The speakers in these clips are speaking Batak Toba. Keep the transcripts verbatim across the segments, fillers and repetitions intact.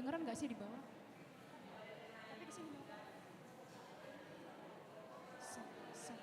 Kedengeran nggak sih di bawah? Tapi di sini, Bang. Sa-, sa-,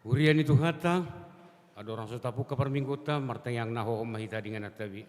Huria ni Tuhanta, andorang so tapungka parmingguonta, martangiang na hohom ma hita di ingananta be.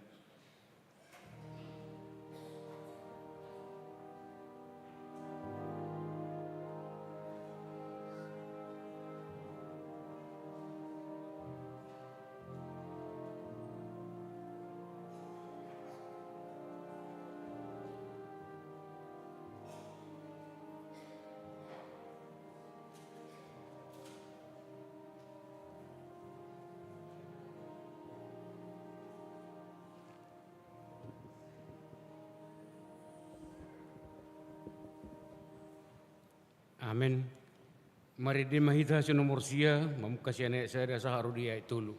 Amen. Marende ma hita sian nomor sia, mamungka sian ayat sada sahat ro di ayat tolu.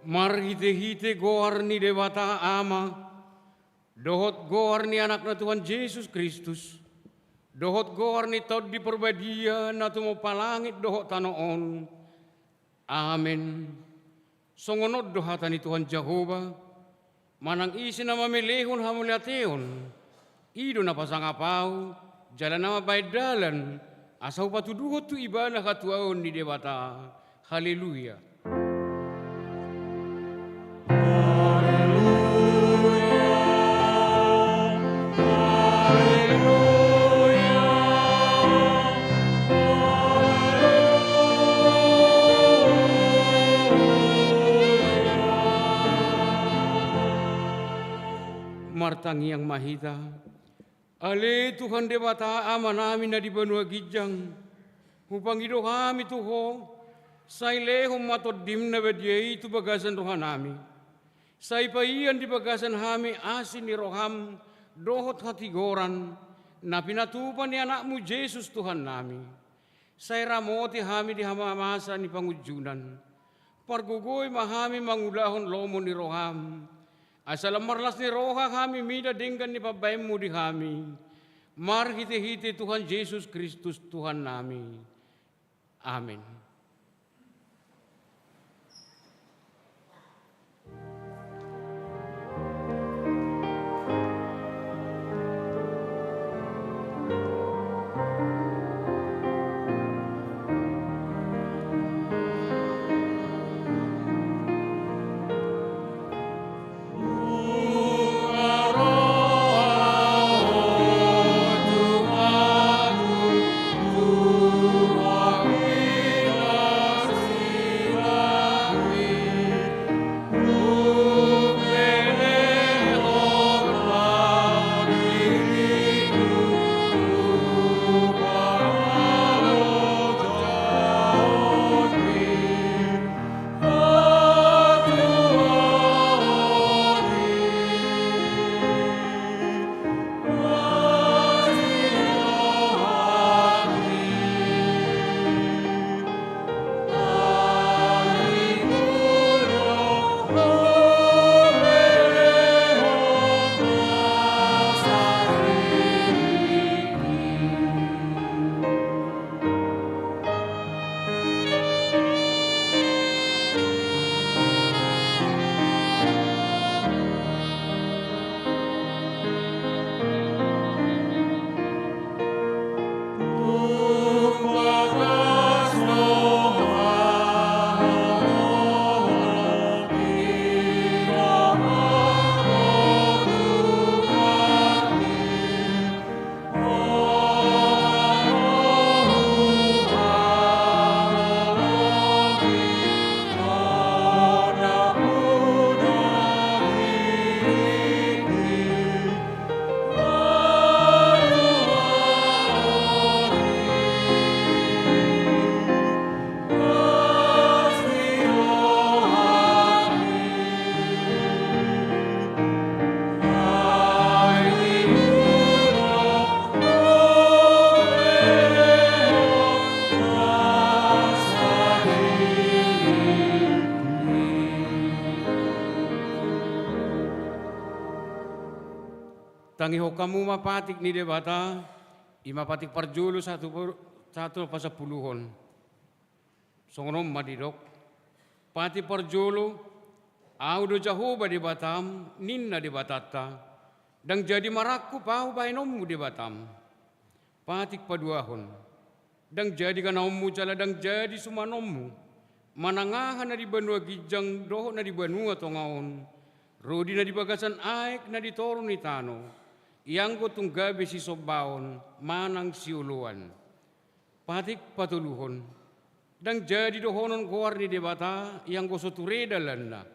Marhite-hite goar ni Debata Ama, dohot goar ni Anakna Tuhan Jesus Kristus, dohot goar ni Tondi Parbadia na tumompa langit dohot tano on. Amen. Songon on do hata ni Tuhan Jahowa, manang ise na mamelehon hamauliateon, i do na pasangap ahu, jala na mambahen dalan, asa hupatuduhon tu ibana hatuaon ni Debata. Haleluya. Martangiang ma hita. Ale Tuhan Debata Amanami na di banua ginjang, hupangido hami tu Ho, sai lehon ma Tondim na badia i tu bagasan rohanami. Sai paian di bagasan hami asi ni roham dohot hatigoran na pinatupa ni Anakmu Jesus Tuhannami. Sai ramoti hami di hamamasa ni pangunjunan. Pargogoi ma hami mangulahon lomo ni roham. Asa lam marlas ni roha hami mida denggan ni pambahenmu di hami. Marhite-hite Tuhan Jesus Kristus Tuhannami. Amen. Tangihon hamu ma patik ni Debata, i ma patik parjolo sahat tu, sahat tu pasampuluhon. Songon on ma didok, patik parjolo, Ahu do Jahowa Debatam, ninna Debatanta, ndang jadi marangkup Ahu bahenonmu Debatam. Patik paduahon, ndang jadi ganaonmu jala ndang jadi sumanonmu, manang aha na di banua ginjang dohot na di banua tonga on, ro di na di bagasan aek na di toru ni tano, ianggo tung gabe sisombaon manang sioloan. Patik patoluhon, ndang jadi dohonon goar ni Debata ianggo so ture dalanna,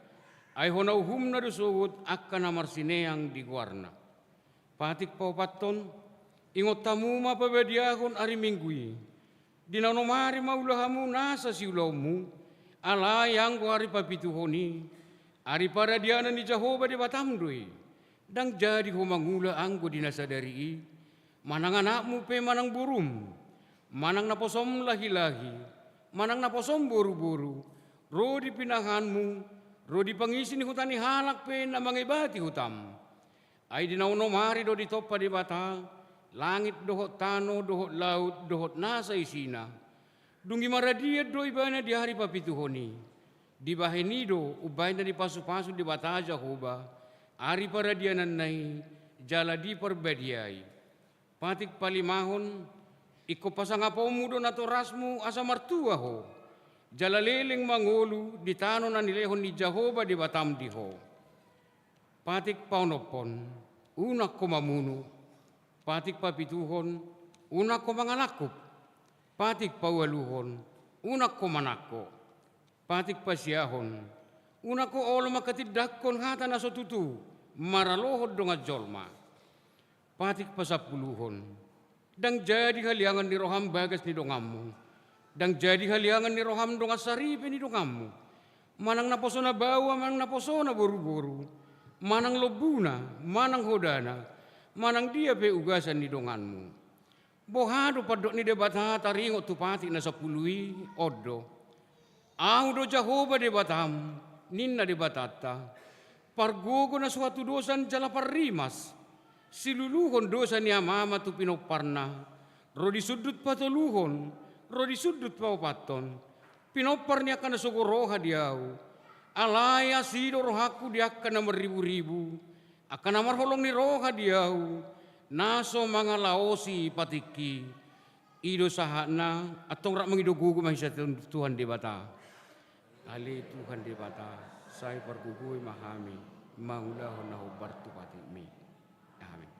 ai hona uhumna do sogot angka na marsineang di goarna. Patik paopathon, ingot hamu ma pabadiahon ari Minggu i. Di na onom ari ma ula hamu nasa siulaonmu, alai anggo ari papituhon i, ari paradianan ni Jahowa Debatam do i. Ndang jadi ho mangula anggo di na sadari i, manang anakmu pe manang borum, manang naposom lahi-lahi, manang naposom boru-boru, ro di pinahanmu, ro di pangisi ni huta ni halak pe na mangebati hutam. Ai di na onom ari do ditompa Debata langit dohot tano dohot laut dohot nasa isina. Dung i maradian do ibana di ari papituhon i. Dibahen i do umbahen na dipasupasu Debata Jahowa ari paradiananna i jala diparbadiai. Patik palimahon, ingkon pasangaponmu do natorasmu asa martua ho, jala leleng mangolu di tano na nilehon ni Jahowa Debatam di ho. Patik paonomhon, unang ho mamunu. Patik papituhon, unang ho mangalangkup. Patik paualuhon, unang ho manangko. Patik pasiahon, unang ho olo mangkatindangkon hata na so tutu maralohon dongan jolma. Patik pasampuluhon, ndang jadi haliangan ni roham bagas ni donganmu, ndang jadi haliangan ni roham dongan saripe ni donganmu, manang naposona baoa manang naposona boruboru, manang lombuna manang hodana, manang dia pe ugasan ni donganmu. Boha do pandok ni Debata taringot tu patik na sampulu i? On do: Ahu do Jahowa Debatam, ninna Debatanta, pargogo na so hatudosan jala parrimas, siluluhon dosa ni amama tu pinomparna, ro di sundut patoluhon ro di sundut paopathon, pinompar ni angka na sogo roha di Ahu. Alai asi do rohangku di angka na marriburibu, angka na marholong ni roha di Ahu, na so mangalaosi patikki. I do sahatna. Antong rap mangido gogo ma hita tu Tuhan Debata. Ale Tuhan Debata, sai pargogoi ma hami mangulahon na hombar tu patikmi. Amin.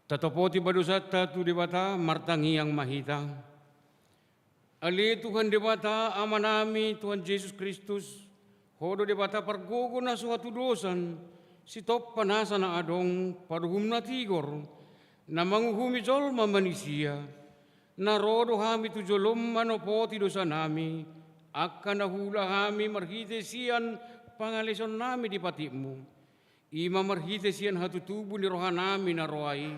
Tatopoti ma dosanta tu Debata, martangiang ma hita. Ale Tuhan Debata, Amanami Tuhan Jesus Kristus, Ho do Debata pargogo na so hatudosan, sitompa nasa na adong, paruhum na tigor, na manguhumi jolma manisia. Na ro do hami tu jolom manopoti dosanami, angka na huula hami marhite sian pangaleasion nami di patikmu, i ma marhite sian hatutubu ni roha nami na roa i,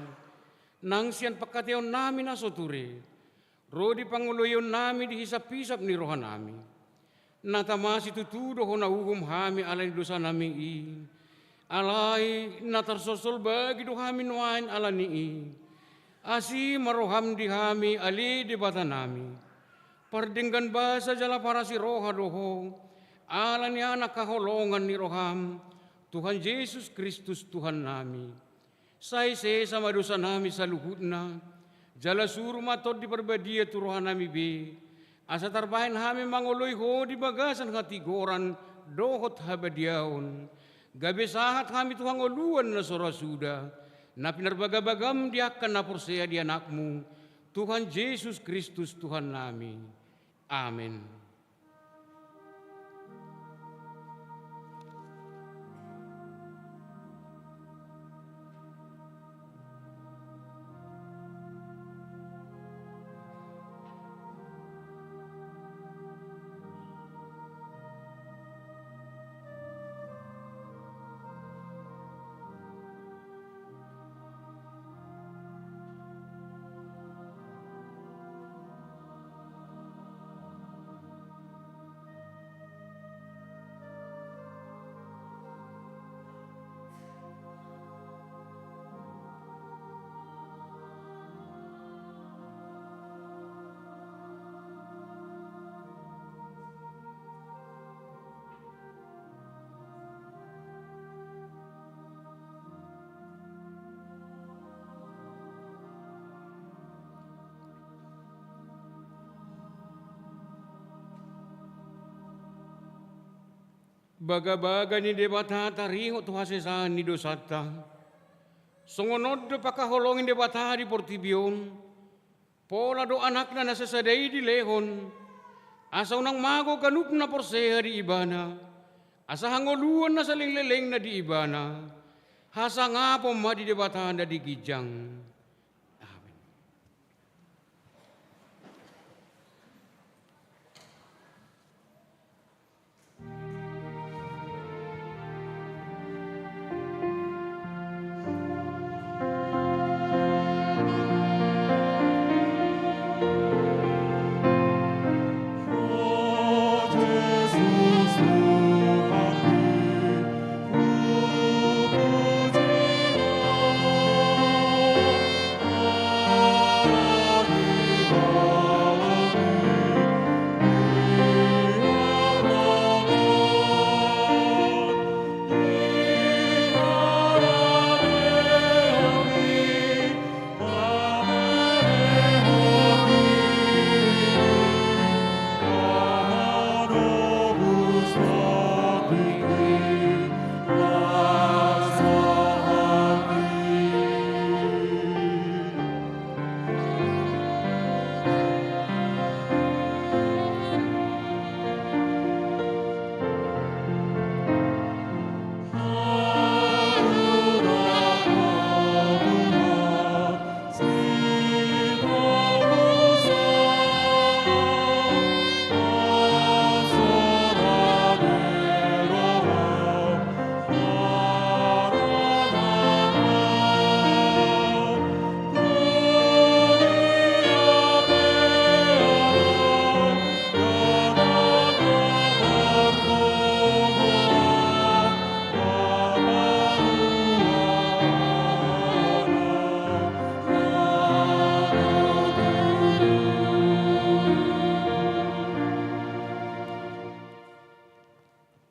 nang sian pangkataion nami na so ture, ro di pangoloion nami di hisap-hisap ni roha nami. Na tama situtu do hona uhum hami ala ni dosa nami i. Alai na tarsolsol bagi do hami nuaeng ala ni i. Asi ma roham di hami ale Debata nami. Pardenggan basa jala parasi roha do ho, ala ni anak haholongan ni roham, Tuhan Jesus Kristus Tuhan nami. Sai sesa ma dosa nami saluhutna, jala suru ma Tondi Parbadia tu roha nami be, asa tarbahen hami mangoloi ho di bagasan hatigoran dohot habadiaon, gabe sahat hami tu hangoluan na so ra suda, na pinarbagabagam di angka na porsea di Anakmu, Tuhan Jesus Kristus Tuhan nami. Amen. Bagabaga ni Debata taringot tu hasesaan ni dosanta. Songon on do pangkaholongi Debata di portibi on, pola do Anakna na sasada i dilehon, asa unang mago ganup na porsea di Ibana, asa hangoluan na saleleng-lelengna di Ibana, hasangapon ma di Debata na di ginjang. Amen.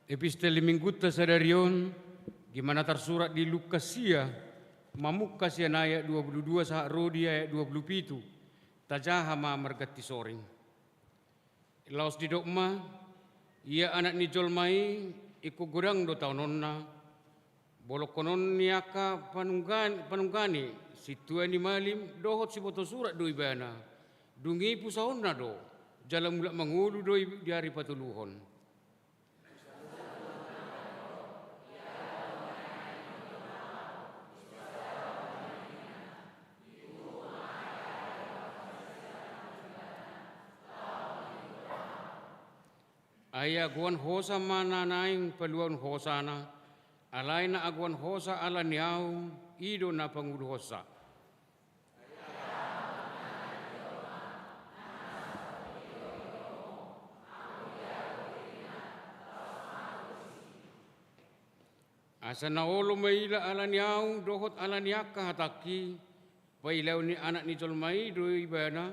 Epistel ni Minggunta sadari on, i ma na tarsurat di Lukas sia, mamungka sian ayat dua puluh dua sahat ro di ayat dua puluh pitu. Tajaha ma marganti soring. Laos didok ma, ia Anak ni jolma i ingkon godang do taononna, bolongkonon ni angka panunggan-, panunggani, sintua ni malim dohot siboto surat do ibana. Dung i pusaonna do, jala mulak mangolu do i di ari patoluhon. Ai agoan hosa ma na naeng paluahon hosana, alai na agoan hosa ala ni ahu, i do na panguluhonsa. Asa na olo maila ala ni ahu dohot ala ni angka hatangki, pailaon ni Anak ni jolma i do ibana,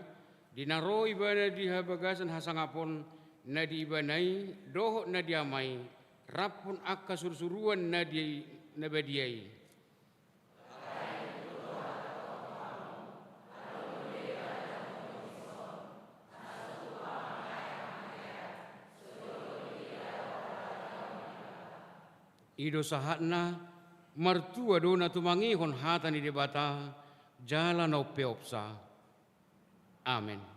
di na ro ibana di habagasan hasangapon na di ibana i, dohot na di Ama i, raphon angka surusuruan na di na badia i. I do sahatna, martua do na tumangihon hata ni Debata, jala na umpeopsa. Amen.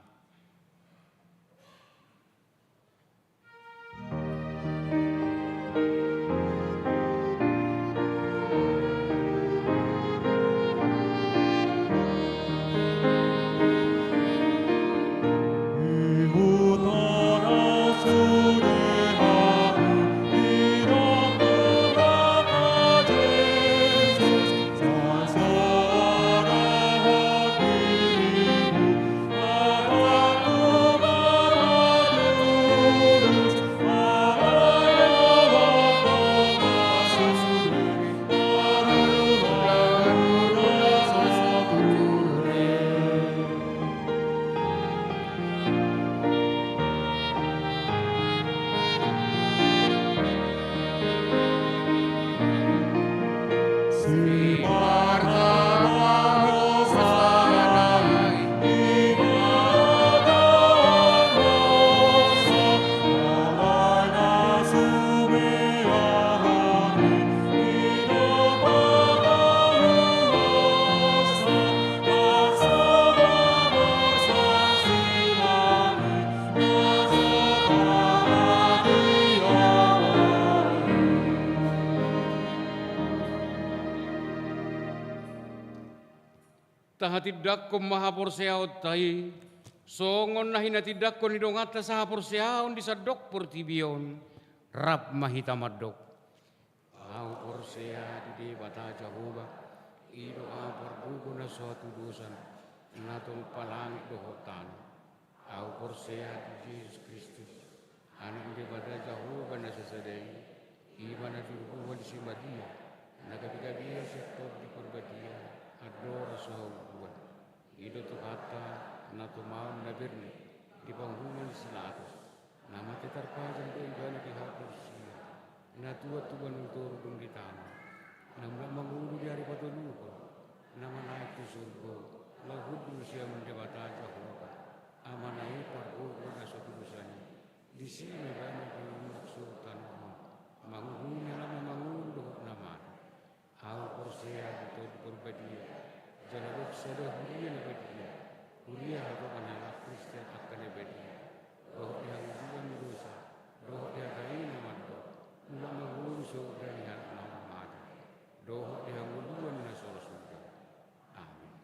Tahatindangkon ma haporseaonta i, songon na hinatindangkon ni donganta sahaporseaon di sandok portibi on, rap ma hita mandok. Ahu porsea di Debata Jahowa, i do Ama pargogo na so hatudosan, na tompa langit dohot tano. Ahu porsea di Jesus Kristus, Anak ni Debata Jahowa na sasada i, i ma na tinumbuhon ni si Maria, na gabe-gabean sian Tondi Parbadia, andorang so hauduan. I do Tuhanta, na tumaon na bernit, di panguhuman ni si Pilatus, na mate tarpajang do ibana di haporseaon, na tuat tu banua toru dung ditano, na mulak mangolu di ari patoluhon, na manaek tu surgo, laho hundul siamun Debata Jahowa, Amana i pargogo na so hatudosan i, disi ma ibana pinunuk surgo tano on, manguhumi na mangolu dohot na mate. Ahu porsea di Tondi Parbadia, jala adong sada huria na badia, huria hatopan ni halak Kristen angka na badia, dohot di hangoluan ni dosa, dohot di hata i na mandok, mulak mangolu surgo ni halak na mate, dohot di hangoluan na so ro surgo. Amen.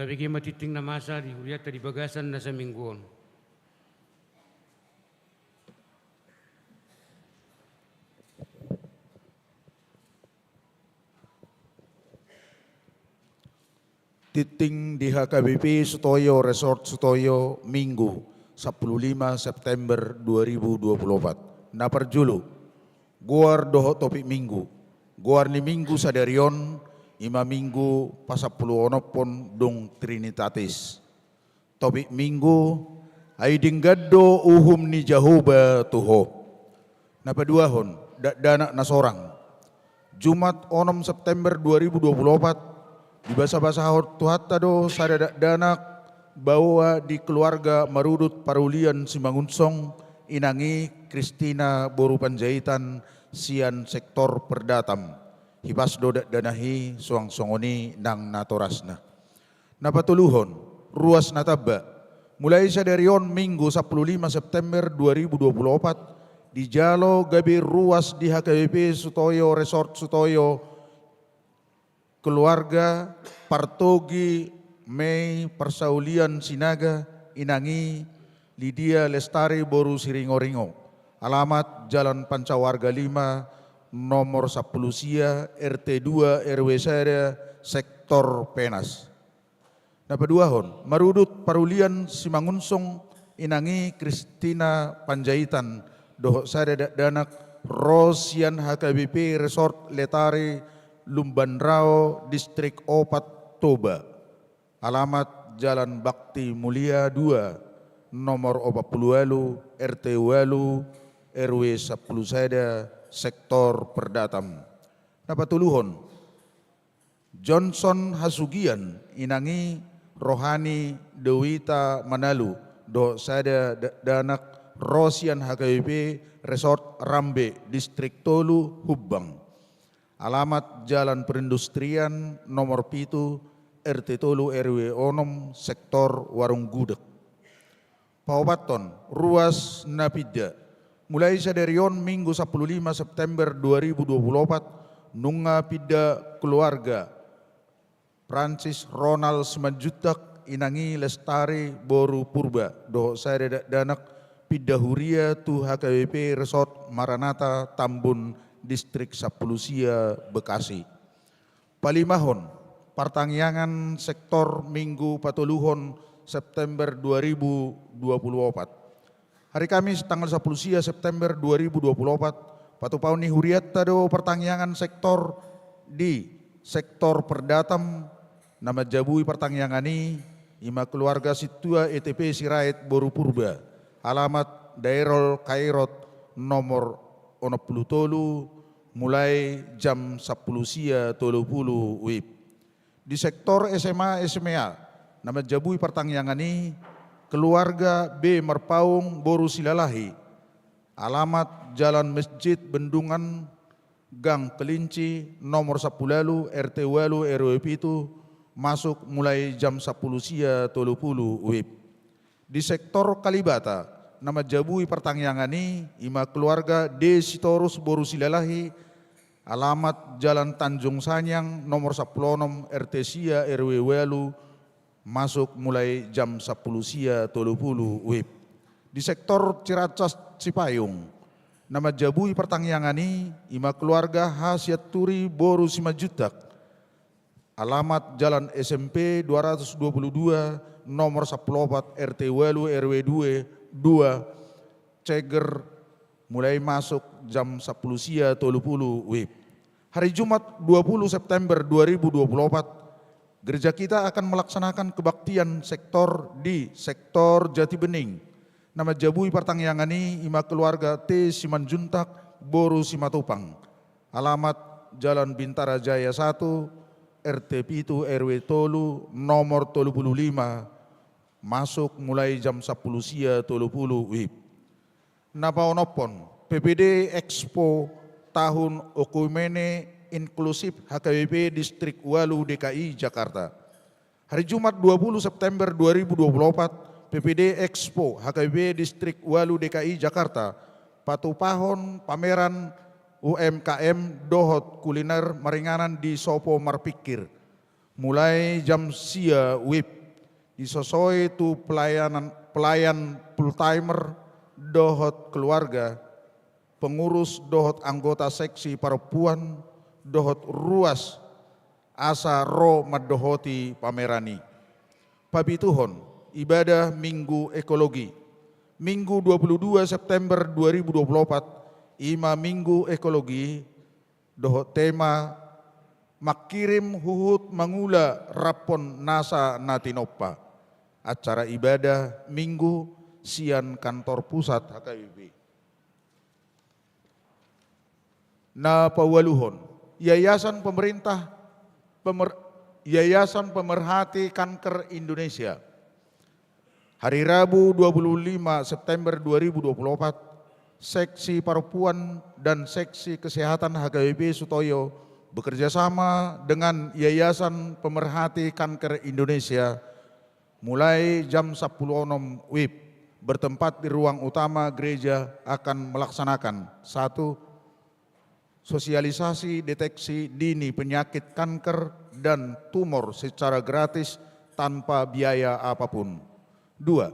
Tabege ma tingting na masa di hurianta di bagasan na saminggu on. Tingting di H K B P Sutoyo Resort Sutoyo, Minggu, sampulu lima September dua ribu dua puluh opat. Na parjolo, goar dohot topik Minggu. Goar ni Minggu sadari on, ima Minggu pasampulu onophon dung Trinitatis. Topik Minggu: Ai denggan do uhum ni Jahowa tu ho. Na paduahon, dakdanak na sorang. Jumat onom September dua ribu dua puluh opat, dibasabasahon Tuhanta do sada dakdanak baoa di keluarga Marudut Parulian Simangunsong, inang i Kristina boru Panjaitan, sian sektor Perdatam. Hipas do dakdanak i, suang songon i nang natorasna. Na patoluhon, ruas na tamba. Mulai sadari on Minggu sampulu lima September dua ribu dua puluh opat, dijalo gabe ruas di H K B P Sutoyo Resort Sutoyo, keluarga Partogi Mei Parsaulian Sinaga, inang i Lidia Lestari boru Siringoringo. Alamat Jalan Pancawarga lima, nomor sampulu sia, R T dua, R W sada, sektor Penas. Na paduahon, Marudut Parulian Simangunsong, inang i Kristina Panjaitan, dohot sada dakdanak, ro sian H K B P Resort Letari, Lumbanrao, Distrik Opat, Toba. Alamat Jalan Bakti Mulia dua, nomor opat pulu ualu, R T ualu, R W sampulu sada, sektor Perdatam. Na patoluhon, Johnson Hasugian, inang i Rohani Dewita Manalu, dohot sada da-, dakdanak, ro sian H K B P Resort Rambe, Distrik tolu, Humbang. Alamat Jalan Perindustrian, nomor pitu, R T tolu, R W onom, sektor Warung Gudeg. Paopathon, ruas na pinda. Mulai sadari on Minggu sampulu lima September dua ribu dua puluh opat, nunga pinda keluarga Francis Ronald Simanjuntak, inang i Lestari boru Purba, dohot sada dakdanak, pinda huria tu H K B P Resort Maranatha Tambun, Distrik sampulu sia, Bekasi. Palimahon, partangiangan sektor Minggu patoluhon September dua ribu dua puluh opat. Hari Kamis tanggal sampulu sia September dua ribu dua puluh opat, patupahon ni hurianta do partangiangan sektor di sektor Perdatam. Na manjabui partangiangan i, ima keluarga sintua E T P Sirait boru Purba, alamat Daerol Kairot, nomor onom pulu tolu, mulai jam sampulu sia tolu pulu wib. Di sektor S M A S M A, na manjabui partangiangan i, keluarga B Marpaung boru Silalahi, alamat Jalan Masjid Bendungan, Gang Kelinci, nomor sampulu ualu, R T ualu, R W pitu, masuk mulai jam sampulu sia tolu pulu wib. Di sektor Kalibata, na manjabui partangiangan i, ima keluarga D Sitorus boru Silalahi, alamat Jalan Tanjung Sanyang, nomor sampulu onom, R T sia, R W ualu, masuk mulai jam sampulu sia tolu pulu wib. Di sektor Ciracas Cipayung, na manjabui partangiangan i, ima keluarga H Sianturi boru Simanjuntak, alamat Jalan S M P dua ratus dua puluh dua, nomor sampulu opat, R T ualu, R W dua, dua, Ceger, mulai masuk jam sampulu sia tolu pulu wib. Hari Jumat dua puluh September dua ribu dua puluh opat, gereja kita akan melaksanakan kebaktian sektor di sektor Jati Bening. Na manjabui partangiangan i, ima keluarga T Simanjuntak boru Simatupang, alamat Jalan Bintara Jaya satu, R T pitu, R W tolu, nomor tolu pulu lima, masuk mulai jam sampulu sia tolu pulu wib. Na paonomhon, P P D Expo tahun Oikumene Inklusif H K B P Distrik ualu D K I Jakarta. Hari Jumat dua puluh September dua ribu dua puluh opat, P P D Expo H K B P Distrik ualu D K I Jakarta, patupahon pameran U M K M dohot kuliner maringanan di Sopo Marpikir. Mulai jam sia WIB, disosoi tu pelayanan, pelayan full timer dohot keluarga, pengurus dohot anggota seksi parompuan, dohot ruas asa ro mandohoti pameran i. Papituhon, ibadah Minggu Ekologi. Minggu dua puluh dua September dua ribu dua puluh opat, i ma Minggu Ekologi, dohot tema mangkirim huhut mangula raphon nasa na tinompa. Acara ibadah Minggu sian kantor pusat H K B P. Na paualuhon, Yayasan Pemerintah Pemer-, Yayasan Pemerhati Kanker Indonesia. Hari Rabu dua puluh lima September dua ribu dua puluh opat, Seksi Parompuan dan Seksi Kesehatan H K B P Sutoyo bekerja sama dengan Yayasan Pemerhati Kanker Indonesia, mulai jam sampulu onom WIB, bertempat di ruang utama gereja, akan melaksanakan: satu, sosialisasi deteksi dini penyakit kanker dan tumor secara gratis tanpa biaya apapun. Dua,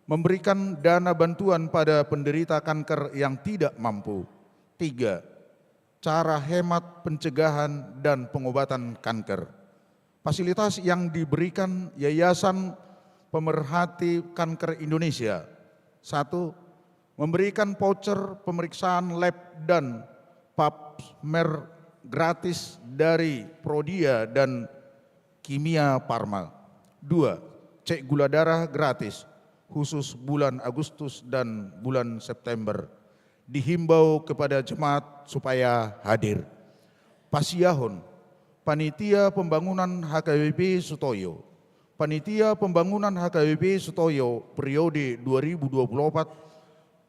memberikan dana bantuan pada penderita kanker yang tidak mampu. Tiga, cara hemat pencegahan dan pengobatan kanker. Fasilitas yang diberikan Yayasan Pemerhati Kanker Indonesia: satu, memberikan voucher pemeriksaan lab dan pap smear gratis dari Prodia dan Kimia Farma. Dua, cek gula darah gratis, khusus bulan Agustus dan bulan September. Dihimbau kepada jemaat supaya hadir. Pasiahon, Panitia Pembangunan H K B P Sutoyo. Panitia Pembangunan H K B P Sutoyo periode dua ribu dua puluh opat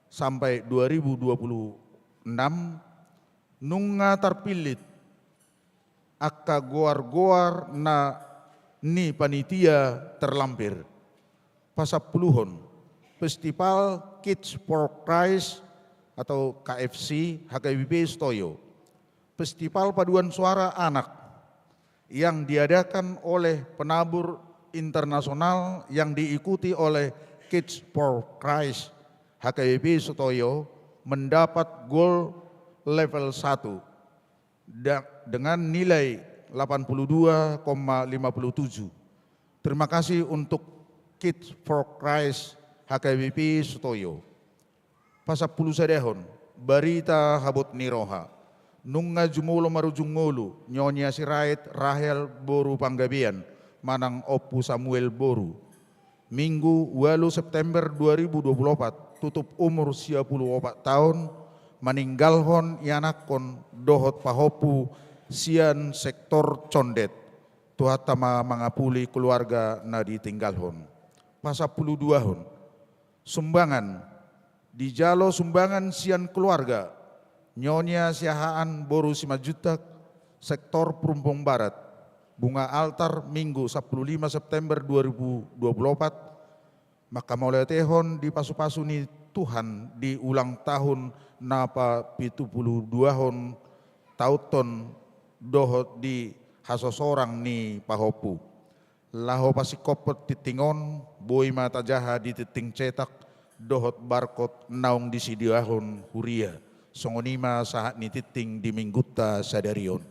sampai dua ribu dua puluh enam, nunga tarpillit angka goar-goar na ni panitia terlampir. Pasampuluhon, Festival Kids for Christ atau K F C H K B P Sutoyo. Festival paduan suara anak yang diadakan oleh Penabur Internasional yang diikuti oleh Kids for Christ H K B P Sutoyo mendapat gol level satu da-, dengan nilai delapan puluh dua koma lima puluh tujuh. Terima kasih untuk Kids for Christ H K B P Sutoyo. Pasampulusadahon, barita habot ni roha. Nunga jumolo marujung ngolu Nyonya Sirait Rahel boru Panggabean manang Ompu Samuel boru. Minggu ualu September dua ribu dua puluh opat, tutup umur sia puluh opat taon, maninggalhon ianakhon dohot pahompu sian sektor Condet. Tuhanta ma mangapuli keluarga na ditinggalhon. Pasampuluduahon, sumbangan. Dijalo sumbangan sian keluarga Nyonya Siahaan boru Simanjuntak, sektor Perumbung Barat. Bunga altar, Minggu sampulu lima September dua ribu dua puluh opat, mangkamauliatehon di pasu-pasu ni Tuhan di ulang tahun na papitupuluduahon taonhon dohot di hasosorang ni pahompu. Laho pasingkophon tingting on, boi ma tajaha di tingting cetak dohot barkot naung disediahon huria. Songon i ma sahat ni tingting di Minggunta sadari on.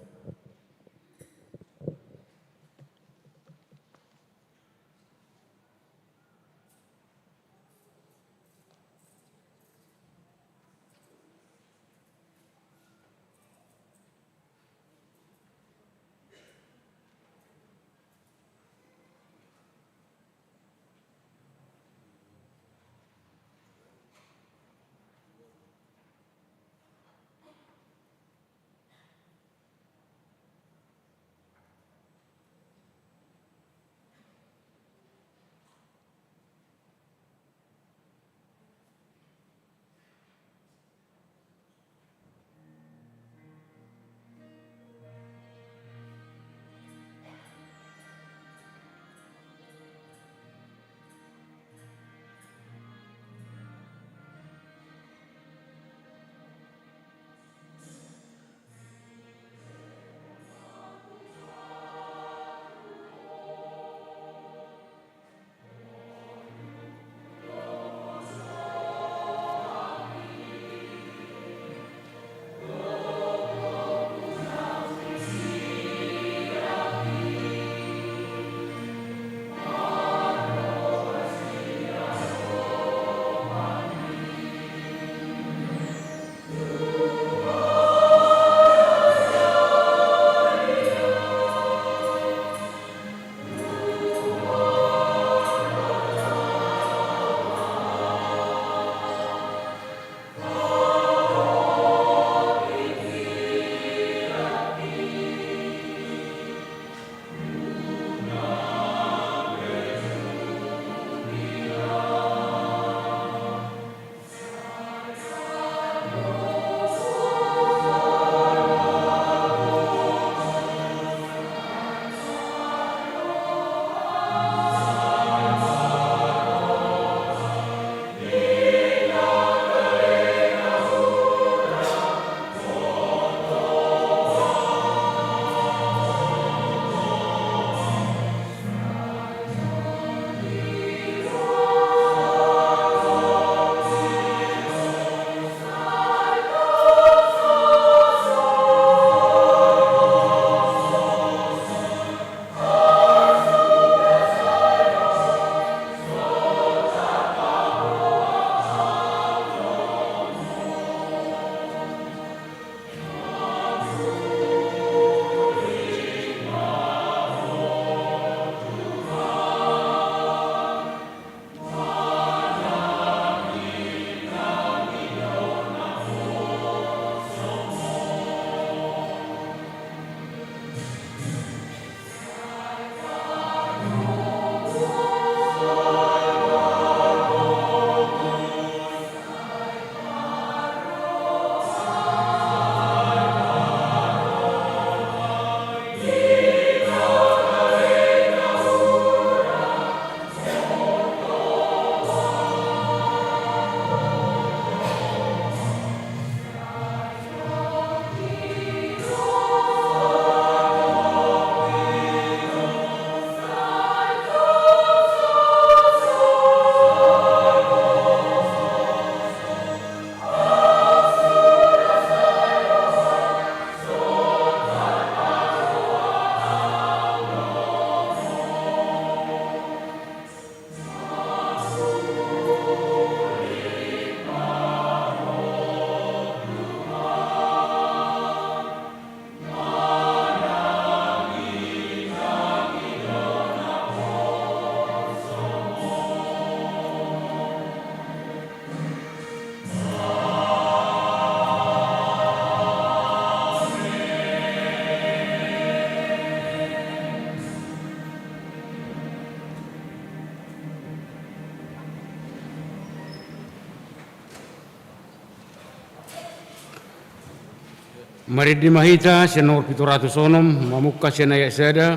Marende ma hita sian nomor pitu ratus onom, mamungka sian ayat sada,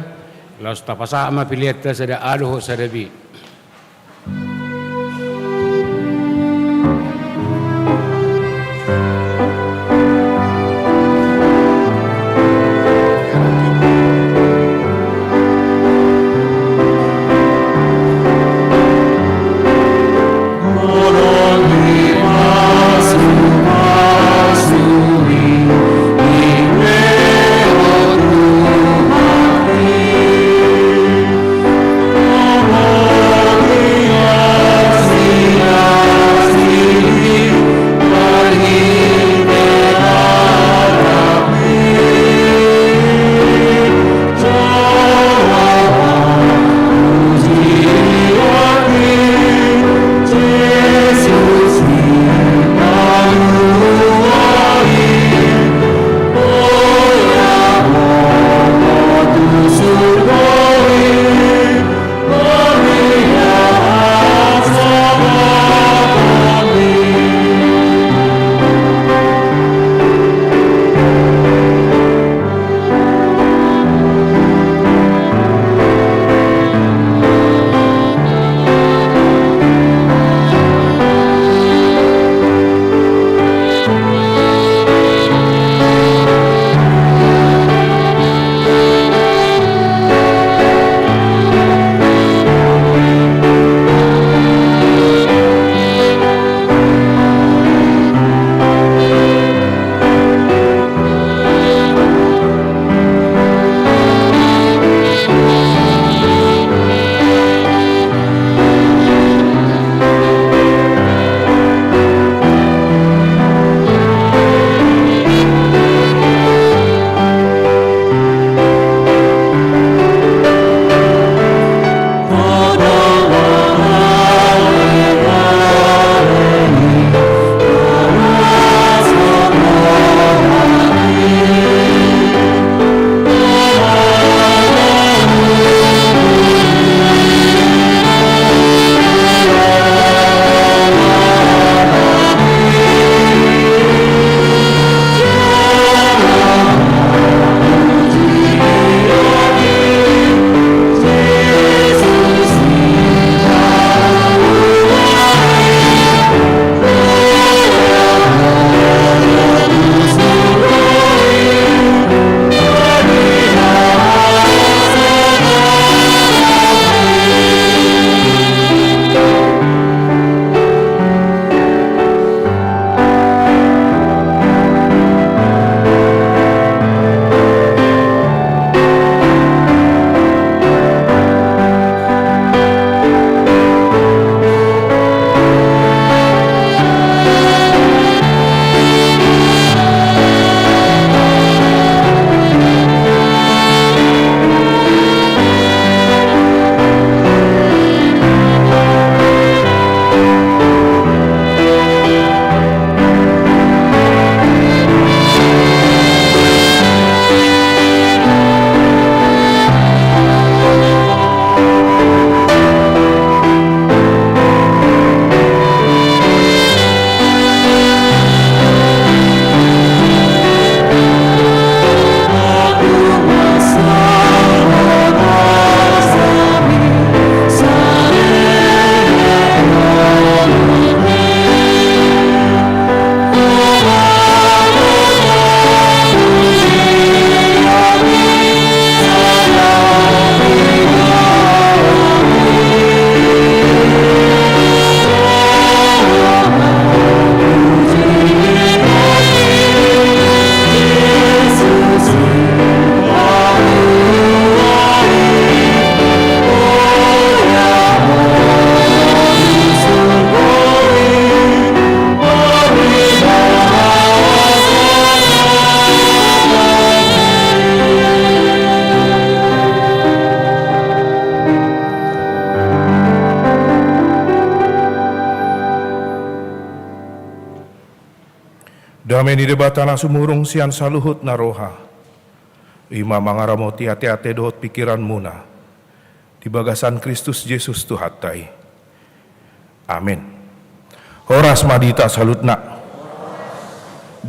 laos tapasahat ma peleanta sada A dohot sada B. Dame ni Debata na sumurung sian saluhut na roha, i ma mangaramoti ateate dohot pingkiranmuna di bagasan Kristus Jesus Tuhanta i. Amen. Horas ma di hita saluhutna.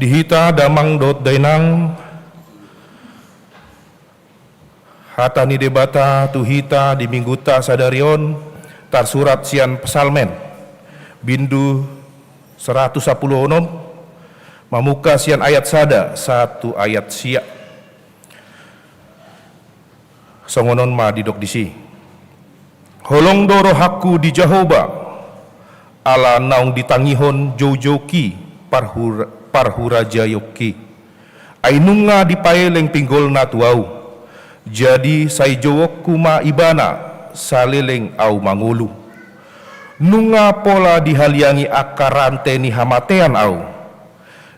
Di hita damang dohot dainang, hata ni Debata tu hita di minggunta sadari on tarsurat sian Psalmen, bindu saratus sampulu onom, mamungka sian ayat sada sahat tu ayat sia. Songon on ma didok disi: Holong do rohangku di Jahowa, ala naung ditangihon joujouki parhur-, parhurajaonki. Ai nunga dipaeleng pinggolna tu ahu. Jadi sai jouonku ma ibana, saleleng ahu mangolu. Nunga pola dihaliangi angka rante ni hamatean ahu.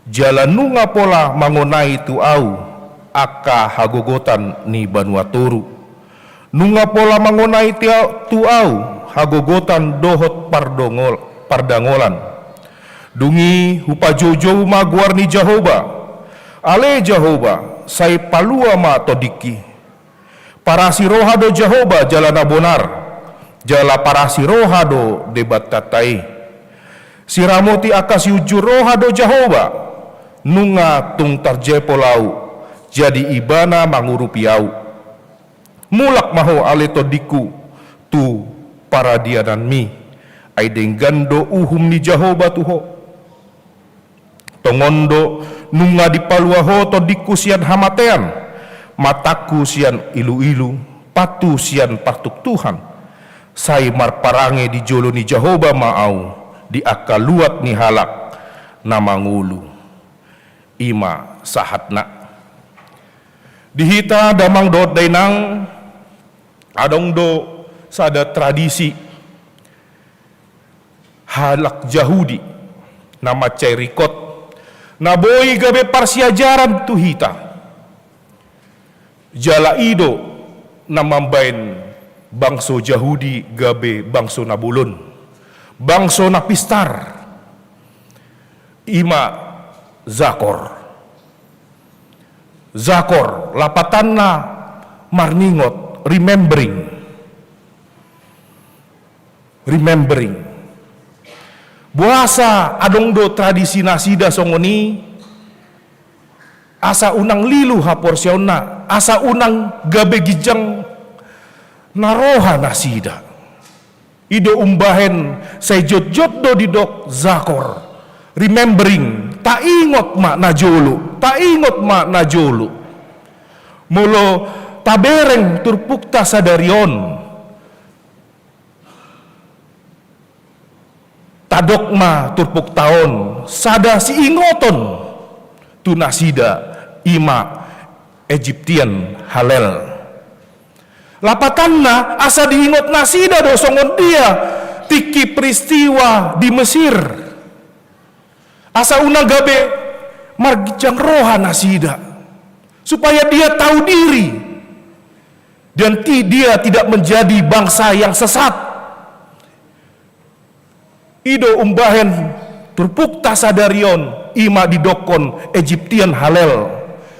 Jala nunga pola mangonai tu ahu angka hagogotan ni banua toru. Nunga pola mangonai ti-, tu ahu hagogotan dohot pardongol-, pardangolan. Dung i hupajoujou ma goar ni Jahowa. Ale Jahowa, sai palua ma tondingki. Parasi roha do Jahowa jala na bonar, jala parasi roha do Debatanta i. Siramoti angka siunjur roha do Jahowa, nunga tung tarjepol ahu, jadi ibana mangurupi ahu. Mulak ma ho ale tondingku tu paradiananmi, ai denggan do uhum ni Jahowa tu ho. Tongon do nunga dipalua ho tondingku sian hamatean, matangku sian iluilu, pathu sian partuktuhan. Sai marparange di jolo ni Jahowa ma ahu di angka luat ni halak na mangolu. I ma sahatna. Di hita damang dohot dainang, adong do sada tradisi halak Jahudi na mansai ringkot, na boi gabe parsiajaran tu hita. Jala i do na mambaen bangso Jahudi gabe bangso na bolon, bangso na pistar. I ma zakor. Zakor, lapatanna marningot, remembering. Remembering. Boasa adong do tradisi nasida songon i, asa unang lilu haporseaonna, asa unang gabe ginjang na roha nasida. I do umbahen sai jotjot do didok zakor, remembering, taingot ma na jolo, taingot ma na jolo. Molo tabereng turpukta sadari on, tadok ma turpukta on sada siingoton tu nasida, i ma Egyptian Hallel. Lapatanna asa diingot nasida do songon dia tingki peristiwa di Mesir. Asa unang gabe marginjang roha nasida, supaya dia tahu diri dan ti-, dia tidak menjadi bangsa yang sesat. I do umbahen turpukta sadari on i ma didokkon Egyptian Hallel,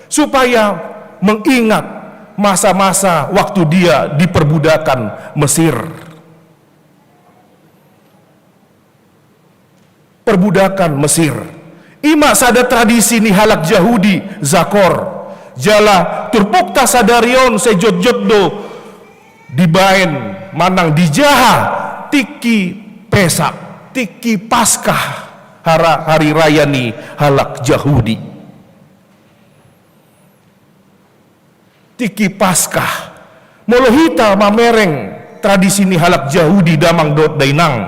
supaya mengingat masa-masa waktu dia di perbudakan Mesir. Perbudakan Mesir. I ma sada tradisi ni halak Jahudi, zakor. Jala turpukta sadari on sai jotjot do dibaen manang dijaha tingki Pesak, tingki Paskah, hara-, hari raya ni halak Jahudi. Tingki Paskah. Molo hita mamereng tradisi ni halak Jahudi damang dohot dainang,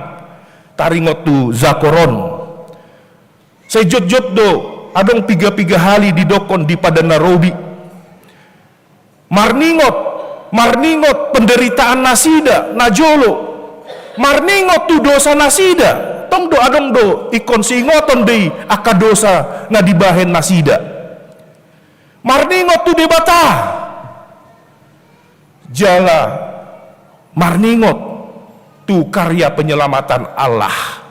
taringot tu zakor on, sai jotjot do adong piga-piga hali didokkon di Padan na Robi. Marningot, marningot penderitaan nasida na jolo. Marningot tu dosa nasida. Tong do adong do ingkon siingoton do i angka dosa na dibahen nasida. Marningot tu Debata, jala marningot tu karya penyelamatan Allah.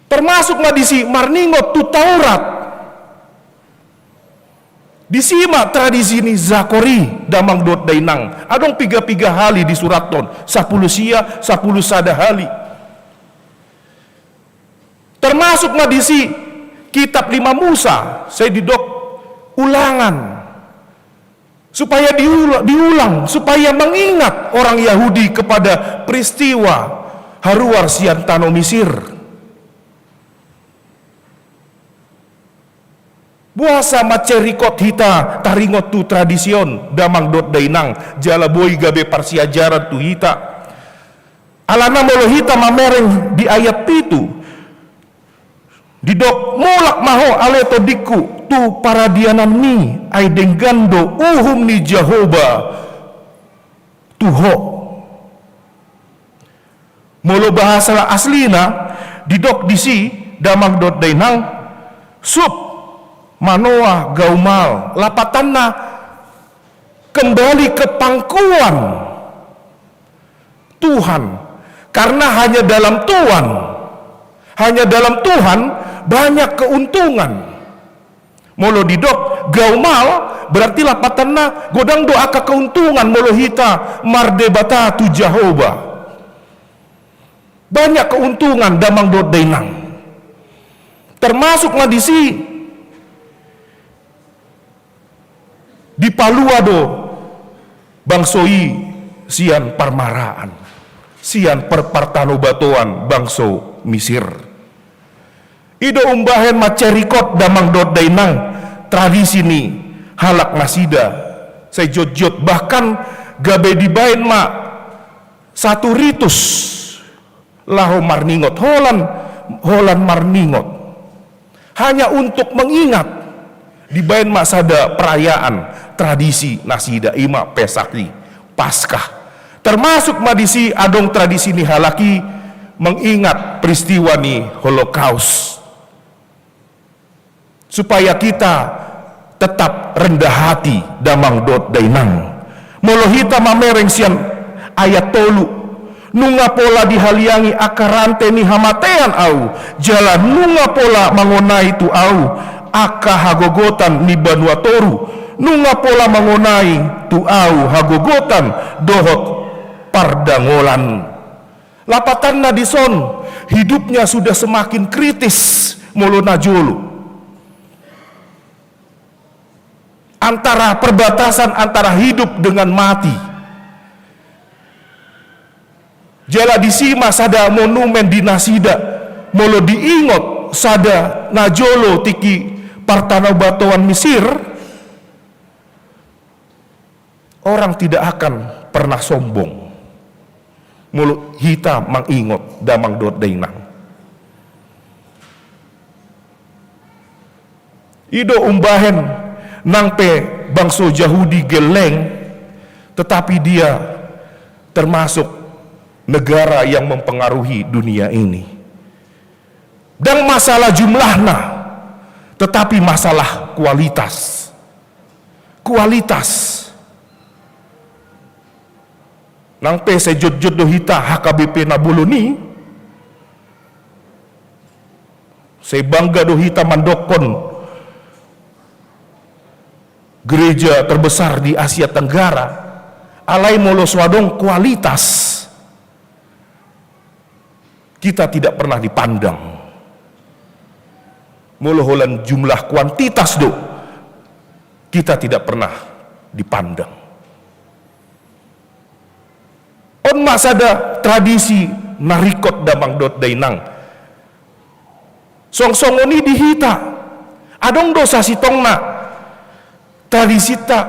Termasuk ma disi marningot tu Taurat. Disi ma tradisi ni zakor i damang dohot dainang. Adong piga-piga hali disurathon, sampulu sia, sampulu sada hali. Termasuk ma disi kitab lima Musa, sai didok Ulangan. Supaya diula-, diulang, supaya mengingat orang Yahudi kepada peristiwa haruar sian tano Misir. Boasa mansai rikot hita taringot tu tradisi on, damang dohot dainang, jala boi gabe parsiajaran tu hita? Alana molo hita mamereng di ayat pitu, didok, mulak ma ho ale tondingku tu paradiananmi, ai denggan do uhum ni Jahowa tu ho. Molo bahasa aslina, didok disi, damang dohot dainang, sub manoa gaumal, lapatanna kembali ke pangkuan Tuhan. Karena hanya dalam Tuhan, hanya dalam Tuhan banyak keuntungan. Molo didok gaumal, berarti lapatanna godang do angka keuntungan molo hita mardebata tu Jahowa. Banyak keuntungan, damang dohot dainang. Termasuk ma disi, dipalua do bangso i sian parmaraan, sian par-, partanobatoan bangso Misir. I do umbahen mansai rikot, damang dohot dainang, tradisi ni halak nasida sai jotjot, bahkan gabe dibaen ma satu ritus laho marningot, holan, holan marningot. Hanya untuk mengingat, dibaen ma sada perayaan tradisi nasida, i ma Pesah i, Paskah. Termasuk ma disi adong tradisi ni halak i mengingat peristiwa ni Holocaust. Supaya kita tetap rendah hati, damang dohot dainang. Molo hita mamereng sian ayat tolu, nunga pola dihaliangi angka rante ni hamatean ahu, jala nunga pola mangonai tu ahu angka hagogotan ni banua toru, nunga pola mangonai tu ahu hagogotan dohot pardangolan. Lapatanna dison, hidupnya sudah semakin kritis molo najolo. Antara, perbatasan antara hidup dengan mati. Jala disi ma sada monumen di nasida, molo diingot sada najolo tingki partanobatoan Misir, orang tidak akan pernah sombong. Molo hita mangingot, damang dohot dainang. I do umbahen nang pe bangso Jahudi gelleng, tetapi dia termasuk negara yang mempengaruhi dunia ini. Ndang masalah jumlahna, tetapi masalah kualitas. Kualitas. Nang pe sai jotjot do hita H K B P na bolon i, sai bangga do hita mandokkon gereja terbesar di Asia Tenggara, alai molo so adong kualitas, kita tidak pernah dipandang. Molo holan jumlah kuantitas do, kita tidak pernah dipandang. On ma sada tradisi na ringkot, damang dohot dainang. Song songon i di hita, adong do sasintongna tradisinta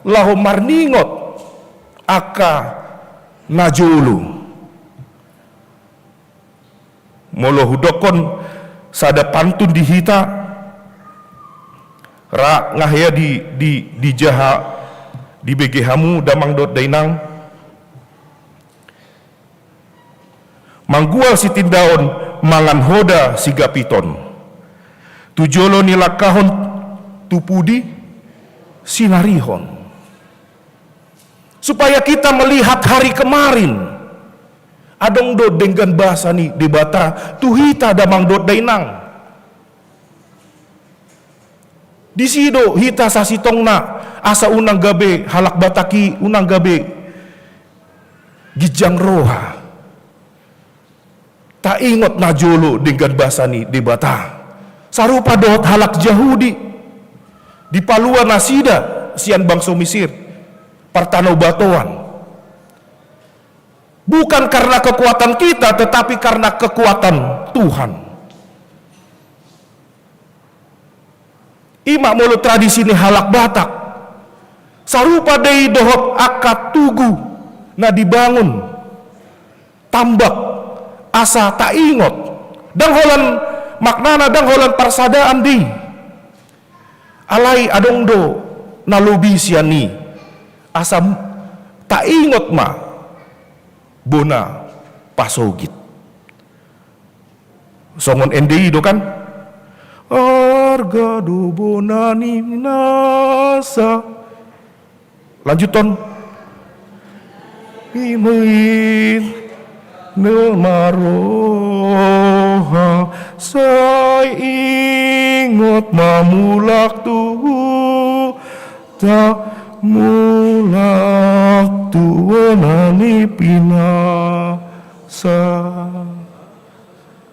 laho marningot angka na jolo. Molo hudokkon sada pantun di hita, ra nga hea di, di, di jaha, dibege hamu damang dohot dainang. Manggual sitindaon, mangan hoda sigapiton. Tu jolo nilangkahon, tu pudi sinarihon. Supaya kita melihat hari kemarin. Adong do denggan basa ni Debata tu hita, damang dohot dainang. Disi do hita sasintongna, asa unang gabe halak Batak i, unang gabe ginjang roha. Taingot na jolo denggan basa ni Debata. Sarupa dohot halak Jahudi, dipalua nasida sian bangso Misir, partanobatoan. Bukan karena kekuatan kita, tetapi karena kekuatan Tuhan. I ma molo tradisi ni halak Batak. Sarupa do i dohot angka tugu na dibangun, tambak, asa taingot. Ndang holan maknana, ndang holan parsadaan do i. Alai adong do na lobi sian i, asa taingot ma bona pasogit. Songon ende i do kan? Arga do bona ni nasa. Lanjuthon. Imuin nel maroha sai ingot ma mulak tu ta mulak tu bona ni pinasa.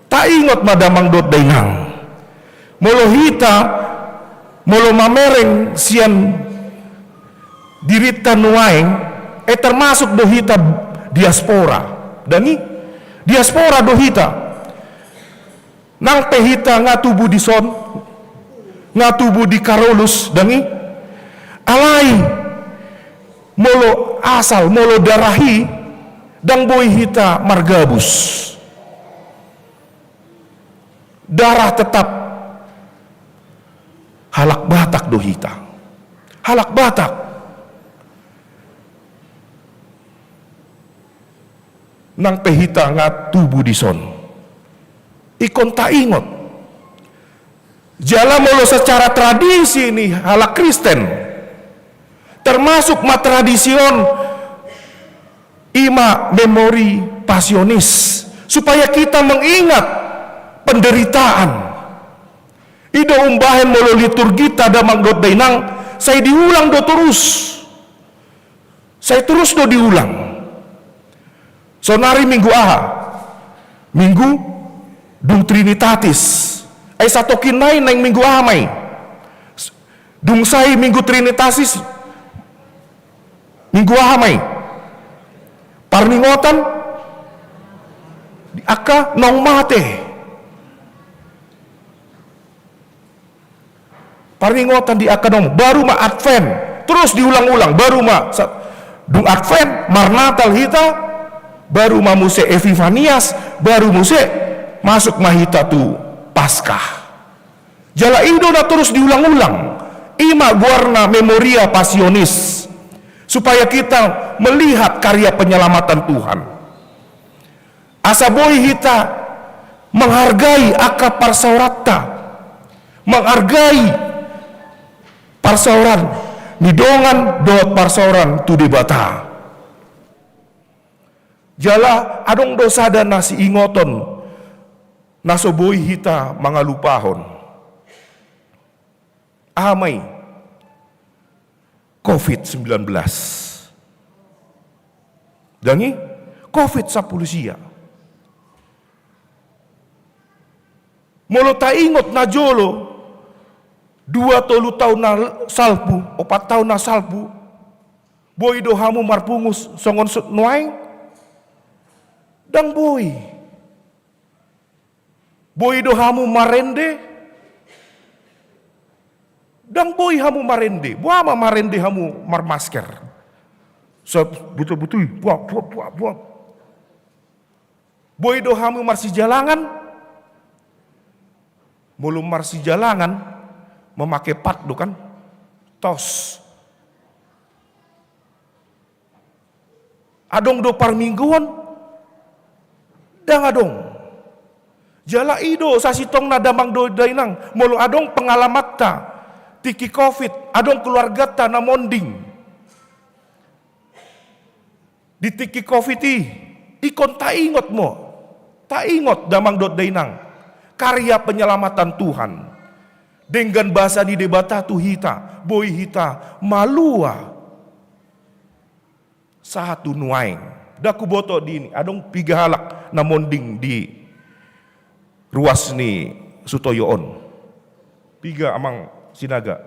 Taingot ma damang dohot dainang. Molo hita, molo mamereng sian dirinta nuaeng, eh, termasuk do hita diaspora. Ndang i? Diaspora do hita. Nang pe hita nga tubu dison, nga tubu di Karolus, ndang i? Alai, molo asal, molo darah i, ndang boi hita margabus. Darah tetap halak Batak do hita. Halak Batak. Nang pe hita nga tubu dison. Ingkon taingot. Jala molo secara tradisi ni halak Kristen, termasuk ma tradisi on, i ma memori pasionis, supaya kita mengingat penderitaan. I do umbahen molo liturgita damang dohot dainang, sai diulang do torus. Sai torus do diulang. Sonari minggu aha? Minggu dung Trinitatis. Ai satokin nai naeng minggu aha ma i? Dung sai minggu Trinitatis, minggu aha ma i? Parningotan di angka naung mate. Parningotan di angka naung, baru ma Advent, terus diulang-ulang, baru ma sa-, dung Advent, marnatal hita, baru ma muse Epifanias, baru muse masuk ma hita tu Paskah. Jala i do na terus diulang-ulang, i ma goarna Memoria Passionis, supaya kita melihat karya penyelamatan Tuhan. Asa boi hita menghargai angka parsaoranta, menghargai parsaoran ni dongan dohot parsaoran tu Debata. Jala adong do sada na siingoton na so boi hita mangalupahon. Aha ma i? Covid sembilan belas. Ndang i? Covid sampulu sia. Molo taingot na jolo, dua tolu taon na salpu, opat taon na salpu, boi do hamu marpungu songon so-, nuaeng? Ndang boi. Boi do hamu marende? Ndang boi hamu marende. Boha ma marende hamu marmasker? Sa-, butul-butul, buap, buap, buap, buap. Boi do hamu marsijalangan? Molo marsijalangan, mamake pat do kan? Tos. Adong do parmingguon? Ndang adong. Jala i do sasintongna damang dohot dainang, molo adong pengalamanta tingki covid, adong keluarganta na monding di tingki covid i, ingkon taingot ma, taingot damang dohot dainang, karya penyelamatan Tuhan. Denggan basa ni Debata tu hita, boi hita malua sahat tu nuaeng. Ndang huboto di ini, adong piga halak na monding di ruas ni Sutoyo on. Piga amang Sinaga?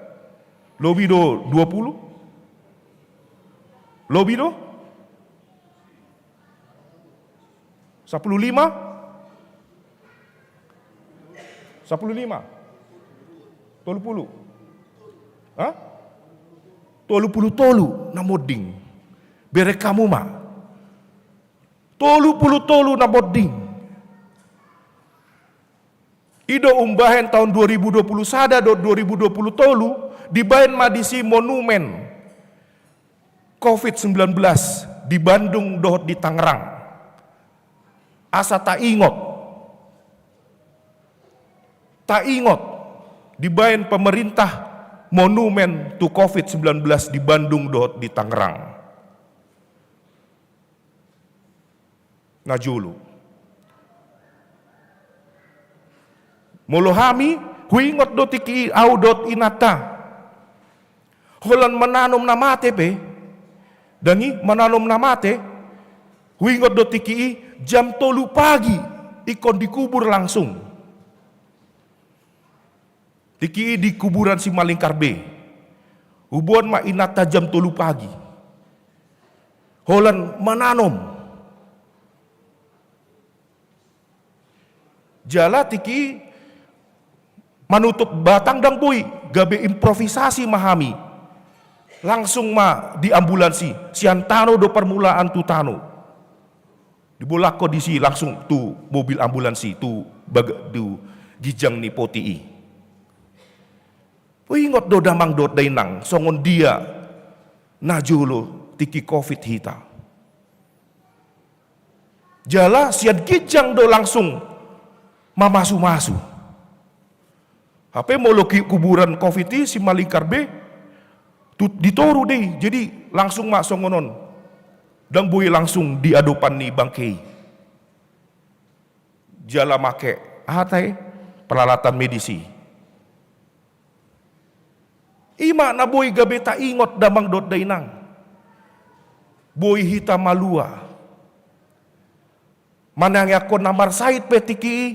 Lobi do dua puluh? Lobi do? Sapuluh lima? Sapuluh lima? Tolu puluh? Hah? Tolu puluh tolu na monding. Bereng hamu ma. Tolu puluh tolu na monding. I do umbahen taon dua ribu dua puluh sada dohot dua ribu dua puluh tolu, dibahen ma disi monumen covid sembilan belas di Bandung dohot di Tangerang. Asa taingot. Taingot. Dibahen pemerintah monumen tu covid sembilan belas di Bandung dohot di Tangerang. Najolo. Molo hami, huingot do tingki i ahu dohot inanta. Holan mananom na mate pe, dang i, mananom na mate, huingot do tingki i jam tolu pagi, ingkon dikubur langsung. Tingki i di kuburan Simalingkar B. Huboan ma inanta jam tolu pagi. Holan mananom. Jala tingki i manutup batang dang boi, gabe improvisasi ma hami. Langsung ma di ambulansi, sian tano do parmulaan tu tano. Dibolak ho disi langsung tu mobil ambulansi, tu baga-, tu ginjang ni poti i. Huingot do damang dohot dainang, songon dia najolo tingki covid hita. Jala sian ginjang do langsung mamasu-masu. Hape molo ki kuburan covid i Simalingkar B, tu-, di toru do i, jadi langsung ma songon on. Dang boi langsung di adopan ni bangke i. Jala make, aha ta i, peralatan medis i. I ma na boi gabe taingot damang dohot dainang. Boi hita malua. Manangiangkon na marsahit pe tingki i.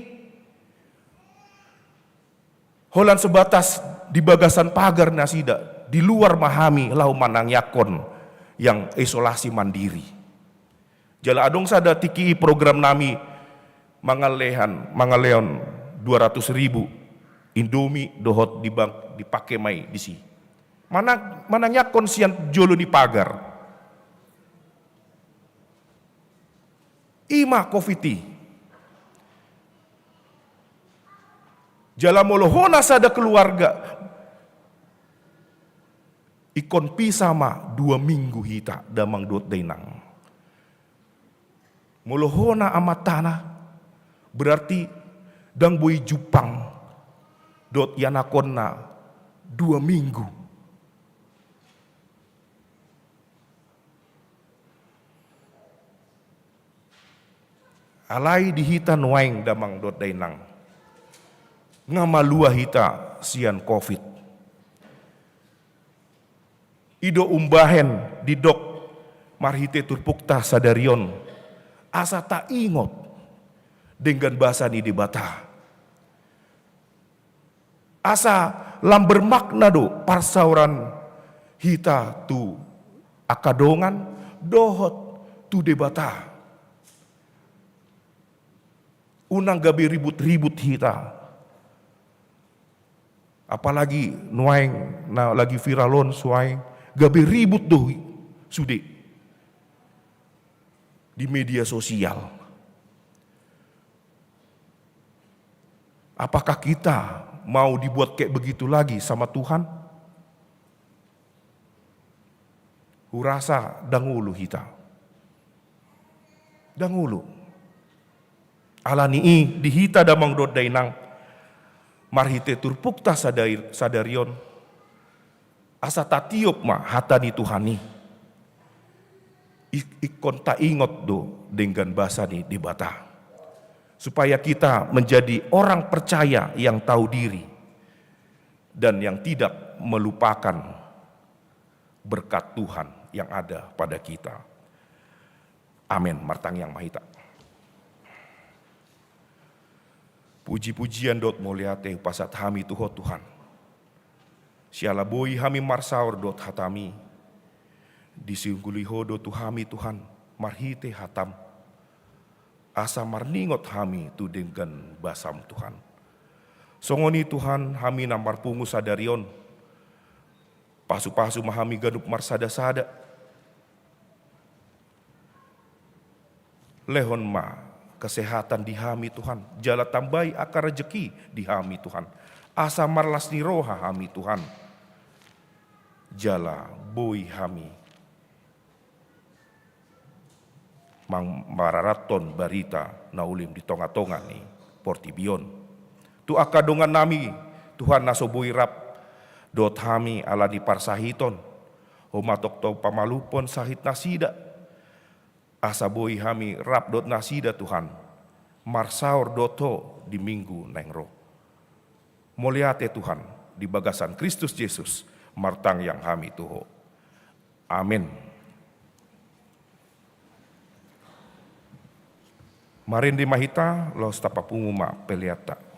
Holan sebatas di bagasan pagar nasida, di luar ma hami laho manangiangkon yang isolasi mandiri. Jala adong sada tingki i program nami mangalehon, mangalehon dua ratus ribu Indomie dohot di bank, dipake ma i disi. Mana-, manangiangkon sian jolo ni pagar. I ma covid i. Jala molo hona sada keluarga, ingkon pisah ma dua minggu hita damang dohot dainang. Molo hona amantana, berarti dang boi jumpang dohot ianakhonna dua minggu. Alai di hita nuaeng damang dohot dainang, nga malua hita sian covid. I do umbahen didok marhite turpukta sadari on, asa taingot denggan basa ni Debata. Asa lam bermakna do parsaoran hita tu angka dongan dohot tu Debata. Unang gabe ribut-ribut hita. Apalagi nuaeng na lagi viral on suaeng, gabe ribut do sude di media sosial. Apakah kita mau dibuat kayak begitu lagi sama Tuhan? Hurasa dang olo hita. Dang olo. Alani i di hita damang dohot dainang, marhite turpukta sadai-, sadari on, asa tatiop ma hata ni Tuhan i. I-, ingkon taingot do denggan basa ni Debata. Supaya kita menjadi orang percaya yang tahu diri dan yang tidak melupakan berkat Tuhan yang ada pada kita. Amen. Martangiang ma hita. Puji-pujian dohot mauliate hupasahat hami tu Ho Tuhan. Siala boi hami marsaor dohot hataMi, disingguli Ho do tu hami Tuhan, marhite hataM, asa marningot hami tu denggan basaM Tuhan. Songon i Tuhan, hami na marpungu sadari on, pasu-pasu ma hami ganup marsada-sada. Lehon ma kesehatan di hami Tuhan, jala tambai angka rejeki di hami Tuhan, asa marlas ni roha hami Tuhan, jala boi hami mang-, mararathon barita na uli di tonga-tonga ni portibi on. Tu angka dongannami Tuhan na so boi rap dohot hami ala ni parsahiton, Ho ma tongtong pamalumhon sahit nasida, asa boi hami rap dohot nasida Tuhan, marsaor dohot Ho di minggu naeng ro. Mauliate Tuhan, di bagasan Kristus Jesus martangiang hami tu Ho. Amen. Marende ma hita, laos tapapungu ma peleanta.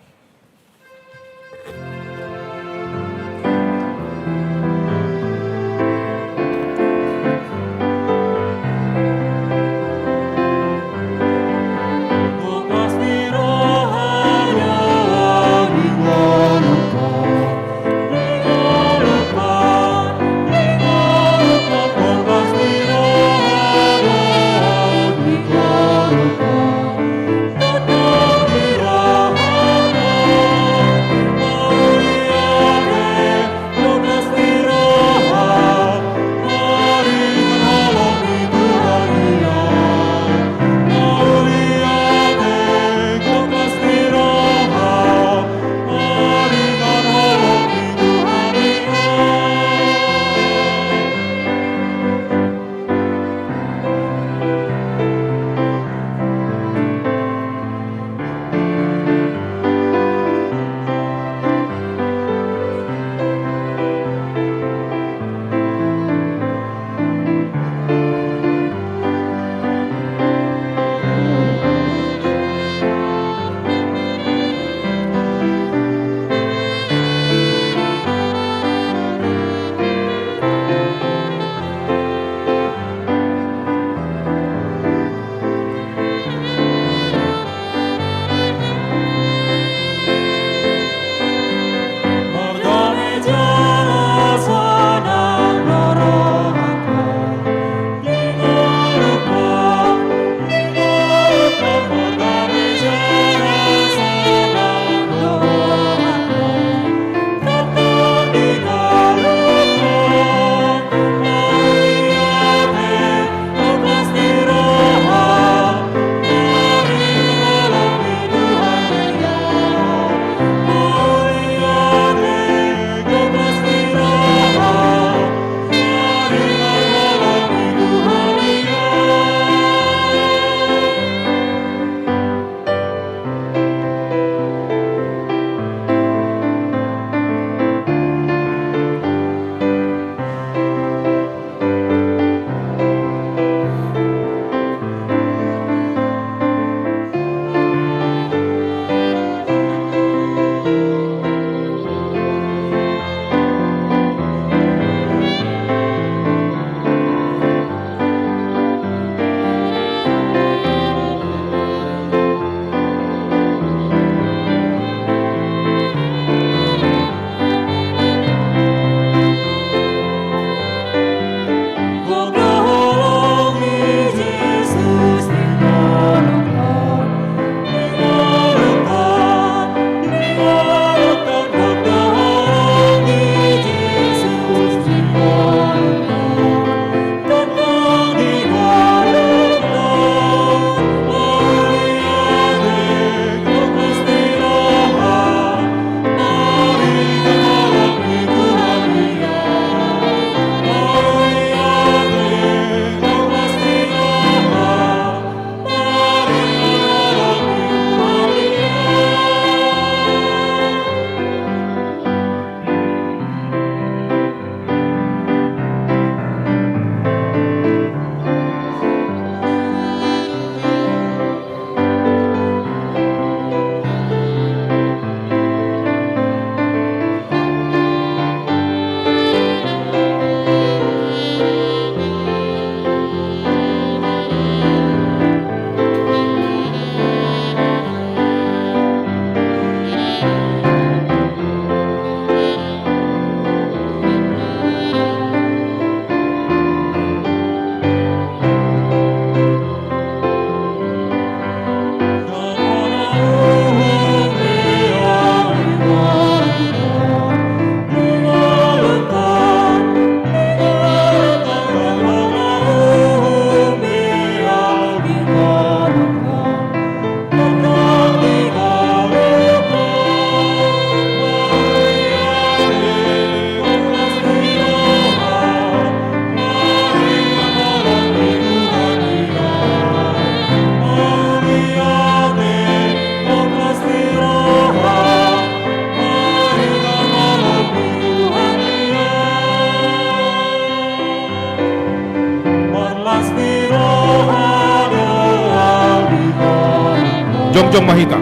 Jongjong ma hita.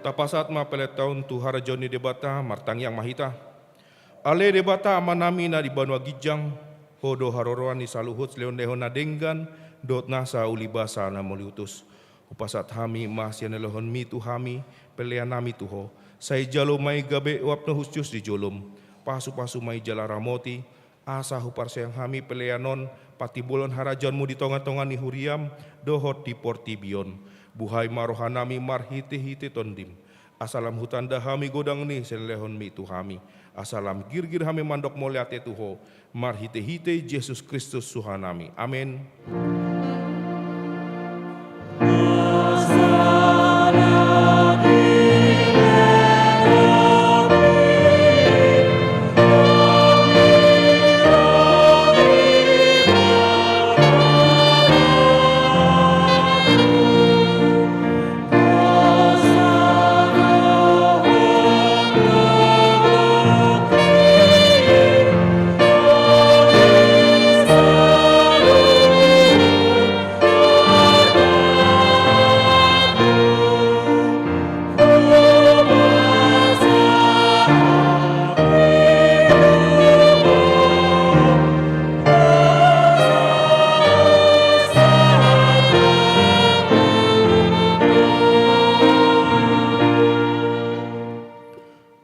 Tapasahat ma pelean ta on tu harajaon ni Debata, martangiang ma hita. Ale Debata Amanami na di banua ginjang, Ho do haroroan ni saluhut silehon-lehon na denggan dohot nasa ulibasa na mauliutus. Hupasahat hami ma sian lehonmi tu hami, peleannami tu Ho. Sai jalo ma i gabe uap na hushus di jolom. Pasupasu ma i jala ramoti, asa huparsiajari hami pelean on, patimbulhon harajaonmu di tonga-tonga ni huriam, dohot di portibi on. Buhai ma rohanami marhite-hite Tondim. Asa lam hutanda hami godang ni silehonmi tu hami. Asa lam girgir hami mandok mauliate tu Ho. Marhite-hite Jesus Kristus Tuhanami. Amen.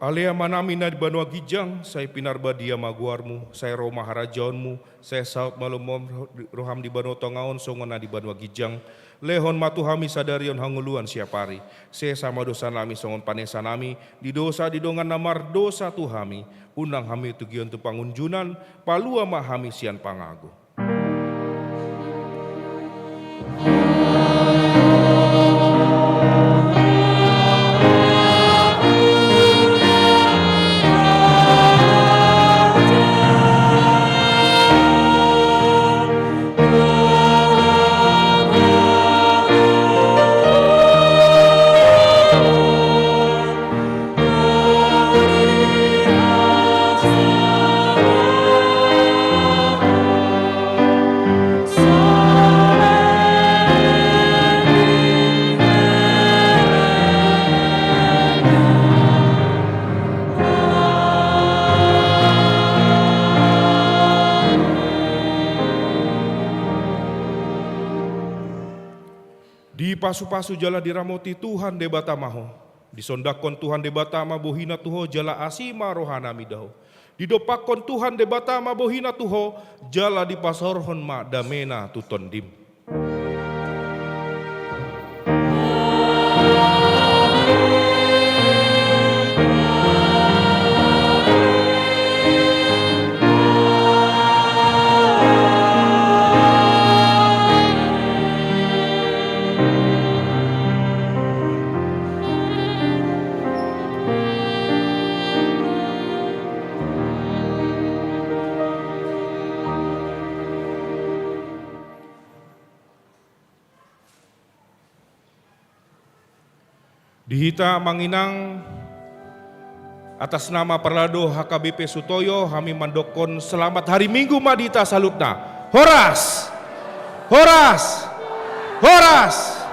Ale Amanami na di banua ginjang, sai pinarbadia ma goarmu, sai ro ma harajaonmu, sai saut ma lomo-, roham di banua tonga on songon na di banua ginjang. Lehon ma tu hami sadari on hangoluan siapari. Sesa ma dosanami songon panesanami di dosa di dongan na mardosa tu hami. Unang hami tugion tu pangunjunan, palua ma hami sian pangago. Dipasupasu jala diramoti Tuhan Debata ma ho. Disondangkon Tuhan Debata ma bohina tu ho jala asi ma rohanami da ho. Didompakkon Tuhan Debata ma bohina tu ho jala dipasaorhon ma damena tu tondim. Di hita amang inang, atas nama Parlado H K B P Sutoyo, hami mandokkon selamat hari Minggu ma di hita saluhutna. Horas! Horas! Horas!